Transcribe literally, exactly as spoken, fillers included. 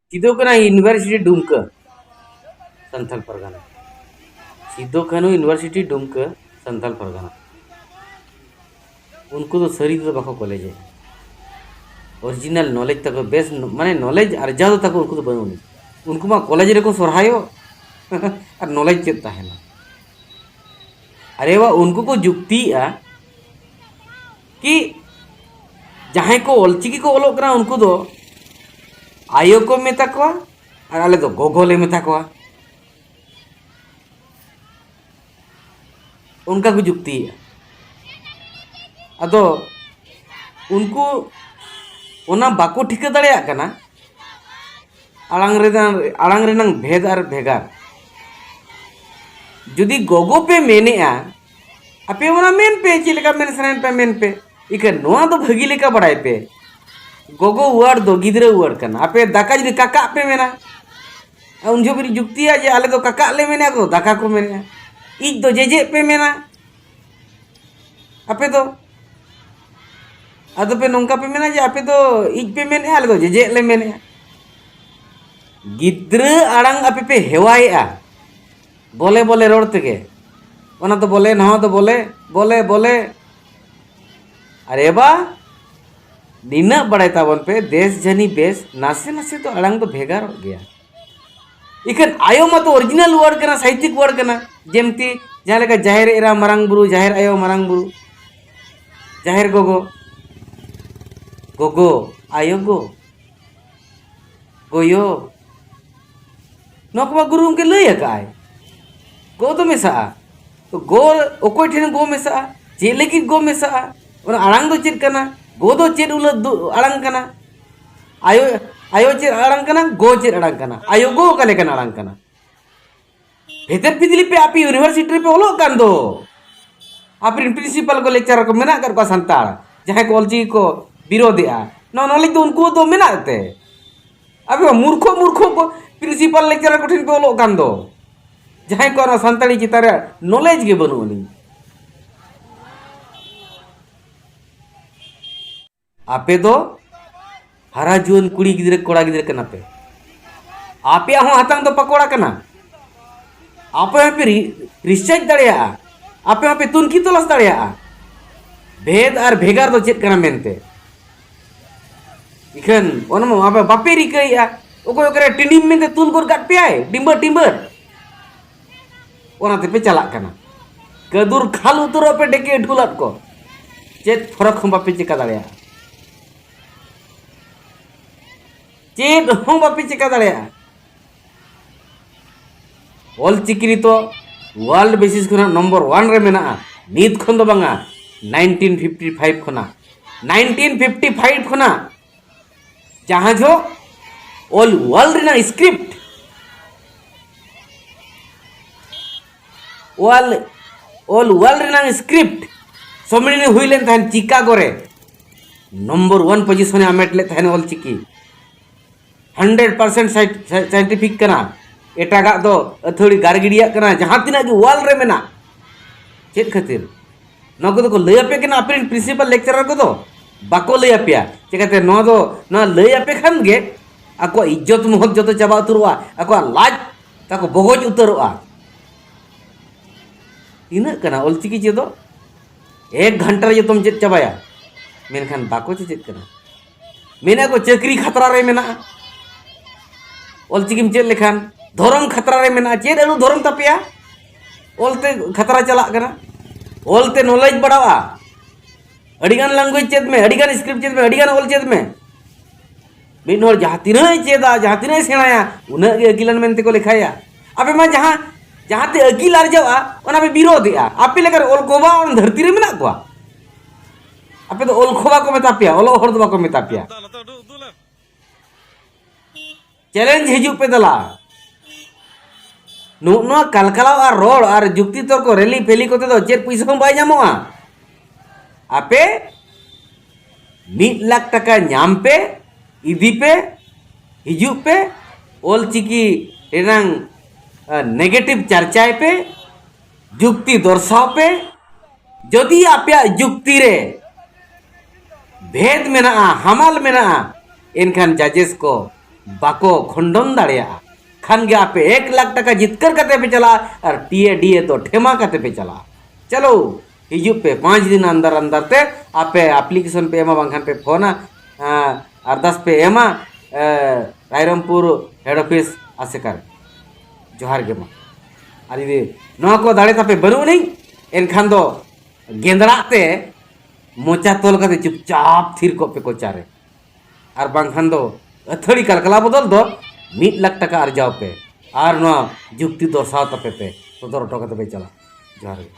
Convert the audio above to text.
Sidhu Kanhu university ᱰᱩᱢᱠᱟᱹ, ᱥᱟᱱᱛᱟᱞ ᱯᱟᱨᱜᱟᱱᱟ᱾ Sidhu Kanhu university ᱰᱩᱢᱠᱟᱹ, ᱥᱟᱱᱛᱟᱞ ᱯᱟᱨᱜᱟᱱᱟ᱾ ᱩᱱᱠᱩ ᱫᱚ ᱥᱟᱹᱨᱤ ᱛᱮᱫᱚ ᱵᱟᱠᱚ ᱠᱚᱞᱮᱡᱮᱜᱼᱟ᱾ ᱚᱨᱤᱡᱤᱱᱟᱞ ᱱᱚᱞᱮᱡᱽ ᱛᱟᱠᱚ ᱵᱮᱥ, ᱢᱟᱱᱮ ᱱᱚᱞᱮᱡᱽ ᱟᱨᱡᱟᱣ ᱫᱚ ᱛᱟᱠᱚ ᱩᱱᱠᱩ ᱫᱚ ᱵᱟᱹᱱᱩᱜ ᱟᱹᱱᱤᱡ᱾ ᱩᱱᱠᱩ ᱢᱟ ᱠᱚᱞᱮᱡᱽ ᱨᱮᱠᱚ ᱥᱚᱨᱦᱟᱭᱚᱜ ᱟᱨ ᱱᱚᱞᱮᱡᱽ ᱪᱮᱫ ᱛᱟᱦᱮᱱᱟ? ᱟᱨᱮ ᱵᱟ, ᱩᱱᱠᱩ ᱠᱚ ᱡᱩᱠᱛᱤᱭᱮᱜᱼᱟ ᱠᱤ ᱡᱟᱦᱟᱸᱭ ᱠᱚ ᱚᱞᱪᱤᱠᱤ ᱠᱚ ᱚᱞᱚᱜ ᱠᱟᱱᱟ ᱩᱱᱠᱩ ᱫᱚ ᱟᱭᱳ ᱠᱚ ᱢᱮᱛᱟ ᱠᱚᱣᱟ ᱟᱨ ᱟᱞᱮ ᱫᱚ ᱜᱚᱜᱚ ᱞᱮ ᱢᱮᱛᱟ ᱠᱚᱣᱟ, ᱚᱱᱠᱟ ᱠᱚ ᱡᱩᱠᱛᱤᱭᱮᱜᱼᱟ᱾ ᱟᱫᱚ ᱩᱱᱠᱩ ᱚᱱᱟ ᱵᱟᱠᱚ ᱴᱷᱤᱠᱟᱹ ᱫᱟᱲᱮᱭᱟᱜ ᱠᱟᱱᱟ, ᱟᱲᱟᱝ ᱨᱮᱱᱟᱜ, ᱟᱲᱟᱝ ᱨᱮᱱᱟᱜ ᱵᱷᱮᱫᱽ ᱟᱨ ᱵᱷᱮᱜᱟᱨ᱾ ᱡᱩᱫᱤ ᱜᱚᱜᱚ ᱯᱮ ᱢᱮᱱᱮᱜᱼᱟ, ᱟᱯᱮ ᱚᱱᱟ ᱢᱮᱱ ᱯᱮ, ᱪᱮᱫ ᱞᱮᱠᱟ ᱢᱮᱱ ᱥᱟᱱᱟᱭᱮᱫ ᱯᱮ ᱢᱮᱱ ᱯᱮ, ᱤᱠᱷᱟᱹᱱ ᱱᱚᱣᱟ ᱫᱚ ᱵᱷᱟᱹᱜᱤ ᱞᱮᱠᱟ ᱵᱟᱲᱟᱭ ᱯᱮ, ᱜᱚᱜᱚ ᱣᱟᱨᱰ ᱫᱚ ᱜᱤᱫᱽᱨᱟᱹ ᱣᱟᱨᱰ ᱠᱟᱱᱟ᱾ ᱟᱯᱮ ᱫᱟᱠᱟ ᱡᱩᱫᱤ ᱠᱟᱠᱟᱜ ᱯᱮ ᱢᱮᱱᱟ, ᱩᱱ ᱡᱚᱦᱚᱜ ᱵᱤᱱ ᱡᱩᱠᱛᱤᱭᱟ ᱡᱮ ᱟᱞᱮ ᱫᱚ ᱠᱟᱠᱟᱜ ᱞᱮ ᱢᱮᱱᱟ, ᱟᱠᱚ ᱫᱚ ᱫᱟᱠᱟ ᱠᱚ ᱢᱮᱱᱟ᱾ ᱤᱡ ᱫᱚ ᱡᱮᱡᱮᱜ ᱯᱮ ᱢᱮᱱᱟ ᱟᱯᱮ ᱫᱚ᱾ ᱟᱫᱚ ᱯᱮ ᱱᱚᱝᱠᱟ ᱯᱮ ᱢᱮᱱᱟ ᱡᱮ ᱟᱯᱮ ᱫᱚ ᱤᱡ ᱯᱮ ᱢᱮᱱᱮᱜᱼᱟ, ᱟᱞᱮ ᱫᱚ ᱡᱮᱡᱮᱜ ᱞᱮ ᱢᱮᱱᱮᱜᱼᱟ᱾ ᱜᱤᱫᱽᱨᱟᱹ ᱟᱲᱟᱝ ᱟᱯᱮ ᱯᱮ ᱦᱮᱣᱟᱭᱮᱜᱼᱟ, ᱵᱚᱞᱮ ᱵᱚᱞᱮ ᱨᱚᱲ ᱛᱮᱜᱮ᱾ ᱚᱱᱟ ᱫᱚ ᱵᱚᱞᱮ, ᱱᱚᱣᱟ ᱫᱚ ᱵᱚᱞᱮ, ᱵᱚᱞᱮ ᱵᱚᱞᱮ᱾ ᱟᱨᱮ ᱵᱟ, ᱱᱤᱱᱟᱹᱜ ᱵᱟᱲᱟᱭ ᱛᱟᱵᱚᱱ ᱯᱮ, ᱫᱮᱥ ᱡᱟᱹᱱᱤ ᱵᱮᱥ, ᱱᱟᱥᱮ ᱱᱟᱥᱮ ᱫᱚ ᱟᱲᱟᱝ ᱫᱚ ᱵᱷᱮᱜᱟᱨᱚᱜ ᱜᱮᱭᱟ᱾ ᱤᱠᱷᱟᱹᱱ ᱟᱭᱳ ᱢᱟᱛᱚ ᱚᱨᱤᱡᱤᱱᱟᱞ ᱣᱟᱨᱰ ᱠᱟᱱᱟ, ᱥᱟᱦᱤᱛᱤᱠ ᱣᱟᱨᱰ ᱠᱟᱱᱟ᱾ ᱡᱮᱢᱛᱤ ᱡᱟᱦᱟᱸ ᱞᱮᱠᱟ ᱡᱟᱦᱮᱨ ᱮᱨᱟ, ᱢᱟᱨᱟᱝ ᱵᱩᱨᱩ, ᱡᱟᱦᱮᱨ ᱟᱭᱳ, ᱢᱟᱨᱟᱝ ᱵᱩᱨᱩ, ᱡᱟᱦᱮᱨ ᱜᱚᱜᱚ, ᱜᱚᱜᱚ, ᱟᱭᱳ ᱜᱚ, ᱜᱚᱭᱚ᱾ ᱱᱚᱣᱟ ᱠᱚᱢᱟ ᱜᱩᱨᱩ ᱜᱚᱢᱠᱮ ᱞᱟᱹᱭ ᱟᱠᱟᱫᱼᱟᱭ᱾ ᱜᱚ ᱫᱚ ᱢᱮᱥᱟᱜᱼᱟ᱾ ᱛᱚ ᱜᱚ ᱚᱠᱚᱭ ᱴᱷᱮᱱ ᱜᱚ ᱢᱮᱥᱟᱜᱼᱟ? ᱪᱮᱫ ᱞᱟᱹᱜᱤᱫ ᱜᱚ ᱢᱮᱥᱟᱜᱼᱟ? ᱚᱱᱟ ᱟᱲᱟᱝ ᱫᱚ ᱪᱮᱫ ᱠᱟᱱᱟ? ᱜᱚ ᱫᱚ ᱪᱮᱫ ᱩᱞᱟᱹ ᱫᱩ-, ᱟᱲᱟᱝ ᱠᱟᱱᱟ? ᱟᱭᱳ, ᱟᱭᱳ ᱪᱮᱫ ᱟᱲᱟᱝ ᱠᱟᱱᱟ? ᱜᱚ ᱪᱮᱫ ᱟᱲᱟᱝ ᱠᱟᱱᱟ? ᱟᱭᱳ ᱜᱚ ᱚᱠᱟ ᱞᱮᱠᱟᱱ ᱟᱲᱟᱝ ᱠᱟᱱᱟ? ᱵᱷᱮᱛᱮᱨ ᱯᱷᱤᱫᱽᱞᱤ ᱯᱮ ᱟᱯᱮ ᱤᱭᱩᱱᱤᱵᱷᱟᱨᱥᱤᱴᱤ ᱨᱮᱯᱮ ᱚᱞᱚᱜ ᱠᱟᱱ ᱫᱚ᱾ ᱟᱯᱮᱨᱮᱱ ᱯᱨᱤᱱᱥᱤᱯᱟᱞ ᱠᱚ ᱞᱮᱠᱪᱟᱨᱟᱨ ᱠᱚ ᱢᱮᱱᱟᱜ ᱟᱠᱟᱫ ᱠᱚᱣᱟ ᱥᱟᱱᱛᱟᱲ, ᱡᱟᱦᱟᱸᱭ ᱠᱚ ᱚᱞᱪᱤᱠᱤ ᱠᱚ ᱵᱤᱨᱳᱫᱮᱜᱼᱟ᱾ ᱱᱚᱣᱟ ᱱᱚᱞᱮᱡᱽ ᱫᱚ ᱩᱱᱠᱩ ᱫᱚ ᱢᱮᱱᱟᱜ ᱛᱮ᱾ ᱟᱯᱮ ᱢᱟ ᱢᱩᱨᱠᱷᱚ ᱢᱩᱨᱠᱷᱚ ᱠᱚ ᱯᱨᱤᱱᱥᱤᱯᱟᱞ ᱞᱮᱠᱪᱟᱨᱟᱨ ᱠᱚᱴᱷᱮᱱ ᱯᱮ ᱚᱞᱚᱜ ᱠᱟᱱ ᱫᱚ, ᱡᱟᱦᱟᱸᱭ ᱠᱚ ᱚᱱᱟ ᱥᱟᱱᱛᱟᱲᱤ ᱪᱮᱛᱟᱱ ᱨᱮ ᱱᱚᱞᱮᱡᱽ ᱜᱮ ᱵᱟᱹᱱᱩᱜ ᱟᱹᱱᱤᱡ᱾ ᱟᱯᱮ ᱫᱚ ᱦᱟᱨᱟ ᱡᱩᱣᱟᱹᱱ ᱠᱩᱲᱤ ᱜᱤᱫᱽᱨᱟᱹ ᱠᱚᱲᱟ ᱜᱤᱫᱽᱨᱟᱹ ᱠᱟᱱᱟ ᱯᱮ᱾ ᱟᱯᱮᱭᱟᱜ ᱦᱚᱸ ᱦᱟᱛᱟᱝ ᱫᱚ ᱯᱟᱠᱚᱲᱟ ᱠᱟᱱᱟ᱾ ᱟᱯᱮ ᱦᱚᱸᱯᱮ ᱨᱤ-, research ᱫᱟᱲᱮᱭᱟᱜᱼᱟ, ᱟᱯᱮ ᱦᱚᱸᱯᱮ ᱛᱩᱱᱠᱷᱤ ᱛᱚᱞᱟᱥ ᱫᱟᱲᱮᱭᱟᱜᱼᱟ ᱵᱷᱮᱫ ᱟᱨ ᱵᱷᱮᱜᱟᱨ ᱫᱚ ᱪᱮᱫ ᱠᱟᱱᱟ ᱢᱮᱱᱛᱮ᱾ ᱤᱠᱷᱟᱹᱱ ᱚᱱᱟ ᱢᱟ ᱟᱯᱮ ᱵᱟᱯᱮ ᱨᱤᱠᱟᱹᱭᱮᱫᱼᱟ᱾ ᱚᱠᱚᱭ ᱚᱠᱟᱨᱮ ᱴᱤᱰᱤᱢ ᱢᱮᱱᱛᱮ ᱛᱩᱞ ᱜᱚᱫ ᱠᱟᱜ ᱯᱮᱭᱟᱭ ᱰᱤᱢᱵᱟᱹᱨ ᱴᱤᱢᱵᱟᱹᱨ, ᱚᱱᱟ ᱛᱮᱯᱮ ᱪᱟᱞᱟᱜ ᱠᱟᱱᱟ᱾ ᱠᱟᱹᱫᱩᱨ ᱠᱷᱟᱞ ᱩᱛᱟᱹᱨᱚᱜ ᱯᱮ ᱰᱮᱠᱮ ᱰᱷᱩᱞᱟᱴ ᱠᱚ, ᱪᱮᱫ ᱯᱷᱚᱨᱚᱠ ᱦᱚᱸ ᱵᱟᱯᱮ ᱪᱮᱠᱟ ᱫᱟᱲᱮᱭᱟᱜᱼᱟ, ᱪᱮᱫ ᱦᱚᱸ ᱵᱟᱯᱮ ᱪᱮᱠᱟ ᱫᱟᱲᱮᱭᱟᱜᱼᱟ᱾ ᱚᱞ ᱪᱤᱠᱤ ᱱᱤᱛᱚᱜ world basis ᱠᱷᱚᱱᱟᱜ number one ᱨᱮ ᱢᱮᱱᱟᱜᱼᱟ᱾ ᱱᱤᱛ ᱠᱷᱚᱱ ᱫᱚ ᱵᱟᱝᱟ, nineteen fifty five ᱠᱷᱚᱱᱟᱜ, nineteen fifty five ᱠᱷᱚᱱᱟᱜ ᱡᱟᱦᱟᱸ ᱡᱚ ᱚᱞ world ᱨᱮᱱᱟᱜ script, ᱚᱞ ᱚᱞ world ᱨᱮᱱᱟᱜ script ᱥᱚᱢᱢᱮᱞᱚᱱ ᱦᱩᱭ ᱞᱮᱱ ᱛᱟᱦᱮᱸᱫ ᱪᱤᱠᱟᱜᱳ ᱨᱮ, number one position ᱮ ᱟᱢᱮᱴ ᱞᱮᱫ ᱛᱟᱦᱮᱸᱫ Ol Chiki. hundred percent scientific ᱠᱟᱱᱟ᱾ ᱮᱴᱟᱜᱟᱜ ᱫᱚ ᱟᱹᱛᱷᱟᱹᱲᱤ ᱜᱟᱨ ᱜᱤᱰᱤᱭᱟᱜ ᱠᱟᱱᱟ, ᱡᱟᱦᱟᱸ ᱛᱤᱱᱟᱹᱜ ᱜᱮ world ᱨᱮ ᱢᱮᱱᱟᱜ᱾ ᱪᱮᱫ ᱠᱷᱟᱹᱛᱤᱨ? ᱱᱚᱣᱟ ᱠᱚᱫᱚ ᱠᱚ ᱞᱟᱹᱭ ᱟᱯᱮ ᱠᱟᱱᱟ ᱟᱯᱮᱨᱮᱱ principal lecturer ᱠᱚᱫᱚ? ᱵᱟᱠᱚ ᱞᱟᱹᱭ ᱟᱯᱮᱭᱟ᱾ ᱪᱮᱠᱟᱛᱮ? ᱱᱚᱣᱟ ᱫᱚ, ᱱᱚᱣᱟ ᱞᱟᱹᱭ ᱟᱯᱮ ᱠᱷᱟᱱ ᱜᱮ ᱟᱠᱚᱣᱟᱜ ᱤᱡᱽᱡᱚᱛ ᱢᱚᱦᱚᱛ ᱡᱚᱛᱚ ᱪᱟᱵᱟ ᱩᱛᱟᱹᱨᱚᱜᱼᱟ, ᱟᱠᱚᱣᱟᱜ ᱞᱟᱡ ᱛᱟᱠᱚ ᱵᱚᱜᱚᱡ ᱩᱛᱟᱹᱨᱚᱜᱼᱟ᱾ ᱛᱤᱱᱟᱹᱜ ᱠᱟᱱᱟ ᱚᱞᱪᱤᱠᱤ ᱪᱮᱫᱚᱜ? ᱮᱠ ᱜᱷᱚᱱᱴᱟ ᱨᱮ ᱡᱚᱛᱚᱢ ᱪᱮᱫ ᱪᱟᱵᱟᱭᱟ, ᱢᱮᱱᱠᱷᱟᱱ ᱵᱟᱠᱚ ᱪᱮᱪᱮᱫ ᱠᱟᱱᱟ᱾ ᱢᱮᱱᱟ ᱠᱚ ᱪᱟᱹᱠᱨᱤ ᱠᱷᱟᱛᱨᱟ ᱨᱮ ᱢᱮᱱᱟᱜᱼᱟ, ᱚᱞᱪᱤᱠᱤᱢ ᱪᱮᱫ ᱞᱮᱠᱷᱟᱱ᱾ ᱫᱷᱚᱨᱚᱢ ᱠᱷᱟᱛᱨᱟ ᱨᱮ ᱢᱮᱱᱟᱜᱼᱟ᱾ ᱪᱮᱫ ᱟᱹᱞᱩ ᱫᱷᱚᱨᱚᱢ ᱛᱟᱯᱮᱭᱟ? ᱚᱞᱛᱮ ᱠᱷᱟᱛᱨᱟ ᱪᱟᱞᱟᱜ ᱠᱟᱱᱟ᱾ ᱚᱞᱛᱮ knowledge ᱵᱟᱲᱟᱣᱟ᱾ ᱟᱹᱰᱤᱜᱟᱱ language ᱪᱮᱫ ᱢᱮ, ᱟᱹᱰᱤᱜᱟᱱ script ᱪᱮᱫ ᱢᱮ, ᱟᱹᱰᱤᱜᱟᱱ ᱚᱞ ᱪᱮᱫ ᱢᱮ᱾ ᱢᱤᱫ ᱦᱚᱲ ᱡᱟᱦᱟᱸ ᱛᱤᱱᱟᱹᱜ ᱮ ᱪᱮᱫᱟ, ᱡᱟᱦᱟᱸ ᱛᱤᱱᱟᱹᱜ ᱮ ᱥᱮᱬᱟᱭᱟ, ᱩᱱᱟᱹᱜ ᱜᱮ ᱟᱹᱠᱤᱞᱟᱱ ᱢᱮᱱᱛᱮ ᱠᱚ ᱞᱮᱠᱷᱟᱭᱟ᱾ ᱟᱯᱮ ᱢᱟ ᱡᱟᱦᱟᱸ, ᱡᱟᱦᱟᱸ ᱛᱮ ᱟᱹᱠᱤᱞ ᱟᱨᱡᱟᱣᱟ, ᱚᱱᱟ ᱯᱮ ᱵᱤᱨᱳᱫᱷᱮᱜᱼᱟ᱾ ᱟᱯᱮ ᱞᱮᱠᱟᱱ ᱚᱞ ᱠᱚᱵᱟ ᱚᱱᱟ ᱫᱷᱟᱹᱨᱛᱤ ᱨᱮ ᱢᱮᱱᱟᱜ ᱠᱚᱣᱟ? ᱟᱯᱮ ᱫᱚ ᱚᱞ ᱠᱷᱚᱵᱟ ᱠᱚ ᱢᱮᱛᱟ ᱯᱮᱭᱟ, ᱚᱞᱚᱜ ᱦᱚᱲ ᱫᱚ ᱵᱟᱠᱚ ᱢᱮᱛᱟ ᱯᱮᱭᱟ᱾ Challenge ᱦᱤᱡᱩᱜ ᱯᱮ ᱫᱮᱞᱟ᱾ ᱱᱚᱜᱼᱚ ᱱᱚᱣᱟ ᱠᱟᱞᱠᱟᱞᱟᱣ ᱟᱨ ᱨᱚᱲ ᱟᱨ ᱡᱩᱠᱛᱤ ᱛᱚᱨᱠᱚ, rally ᱯᱷᱮᱞᱤ ᱠᱚᱛᱮ ᱫᱚ ᱪᱮᱫ ᱯᱩᱭᱥᱟᱹ ᱦᱚᱸ ᱵᱟᱭ ᱧᱟᱢᱚᱜᱼᱟ᱾ ᱟᱯᱮ ᱢᱤᱫ ᱞᱟᱠᱷ ᱴᱟᱠᱟ ᱧᱟᱢ ᱯᱮ, ᱤᱫᱤ ᱯᱮ, ᱦᱤᱡᱩᱜ ᱯᱮ, ᱚᱞ ᱪᱤᱠᱤ ᱨᱮᱱᱟᱝ, ᱟ, negative ᱪᱟᱨᱪᱟᱭ ᱯᱮ, ᱡᱩᱠᱛᱤ ᱫᱚᱨᱥᱟᱣ ᱯᱮ᱾ ᱡᱩᱫᱤ ᱟᱯᱮᱭᱟᱜ ᱡᱩᱠᱛᱤ ᱨᱮ ᱵᱷᱮᱫ ᱢᱮᱱᱟᱜᱼᱟ, ᱦᱟᱢᱟᱞ ᱢᱮᱱᱟᱜᱼᱟ, ᱮᱱᱠᱷᱟᱱ judges ᱠᱚ ᱵᱟᱠᱚ ᱠᱷᱚᱸᱰᱚᱱ ᱫᱟᱲᱮᱭᱟᱜᱼᱟ, ᱠᱷᱟᱱ ᱜᱮ ᱟᱯᱮ ᱮᱠ ᱞᱟᱠᱷ ᱴᱟᱠᱟ ᱡᱤᱛᱠᱟᱹᱨ ᱠᱟᱛᱮ ᱯᱮ ᱪᱟᱞᱟᱜᱼᱟ ᱟᱨ ᱴᱤ ᱮ ᱰᱤ ᱮ ᱫᱚ ᱴᱷᱮᱢᱟ ᱠᱟᱛᱮ ᱯᱮ ᱪᱟᱞᱟᱜᱼᱟ᱾ ᱪᱚᱞᱚ, ᱦᱤᱡᱩᱜ ᱯᱮ, ᱯᱟᱸᱪ ᱫᱤᱱ ᱟᱱᱫᱟᱨ ᱟᱱᱫᱟᱨ ᱛᱮ ᱟᱯᱮ ᱟᱯᱞᱤᱠᱮᱥᱚᱱ ᱯᱮ ᱮᱢᱟ, ᱵᱟᱝᱠᱷᱟᱱ ᱯᱮ ᱯᱷᱳᱱᱟ, ᱟᱨᱫᱟᱥ ᱯᱮ ᱮᱢᱟ ᱨᱟᱭᱨᱚᱝᱯᱩᱨ ᱦᱮᱰ ᱚᱯᱷᱤᱥ ᱟᱥᱮᱠᱟ ᱨᱮ᱾ ᱡᱚᱦᱟᱨ ᱜᱮ ᱢᱟ᱾ ᱟᱨ ᱡᱩᱫᱤ ᱱᱚᱣᱟ ᱠᱚ ᱫᱟᱲᱮ ᱛᱟᱯᱮ ᱵᱟᱹᱱᱩᱜ ᱟᱹᱱᱤᱡ, ᱮᱱᱠᱷᱟᱱ ᱫᱚ ᱜᱮᱸᱫᱽᱲᱟᱜ ᱛᱮ ᱢᱚᱪᱟ ᱛᱚᱞ ᱠᱟᱛᱮ ᱪᱩᱯᱪᱟᱯ ᱛᱷᱤᱨ ᱠᱚᱜ ᱯᱮ ᱠᱚᱪᱟᱨᱮ᱾ ᱟᱨ ᱵᱟᱝᱠᱷᱟᱱ ᱫᱚ ᱟᱹᱛᱷᱟᱹᱲᱤ ᱠᱟᱞᱠᱟᱞᱟ ᱵᱚᱫᱚᱞ ᱫᱚ ᱢᱤᱫ ᱞᱟᱠᱷ ᱴᱟᱠᱟ ᱟᱨᱡᱟᱣ ᱯᱮ᱾ ᱟᱨ ᱱᱚᱣᱟ ᱡᱩᱠᱛᱤ ᱫᱚᱨᱥᱟᱣ ᱛᱟᱯᱮ ᱯᱮ, ᱥᱚᱫᱚᱨ ᱦᱚᱴᱚ ᱠᱟᱛᱮ ᱯᱮ ᱪᱟᱞᱟᱜ᱾ ᱡᱚᱦᱟᱨ ᱜᱮ᱾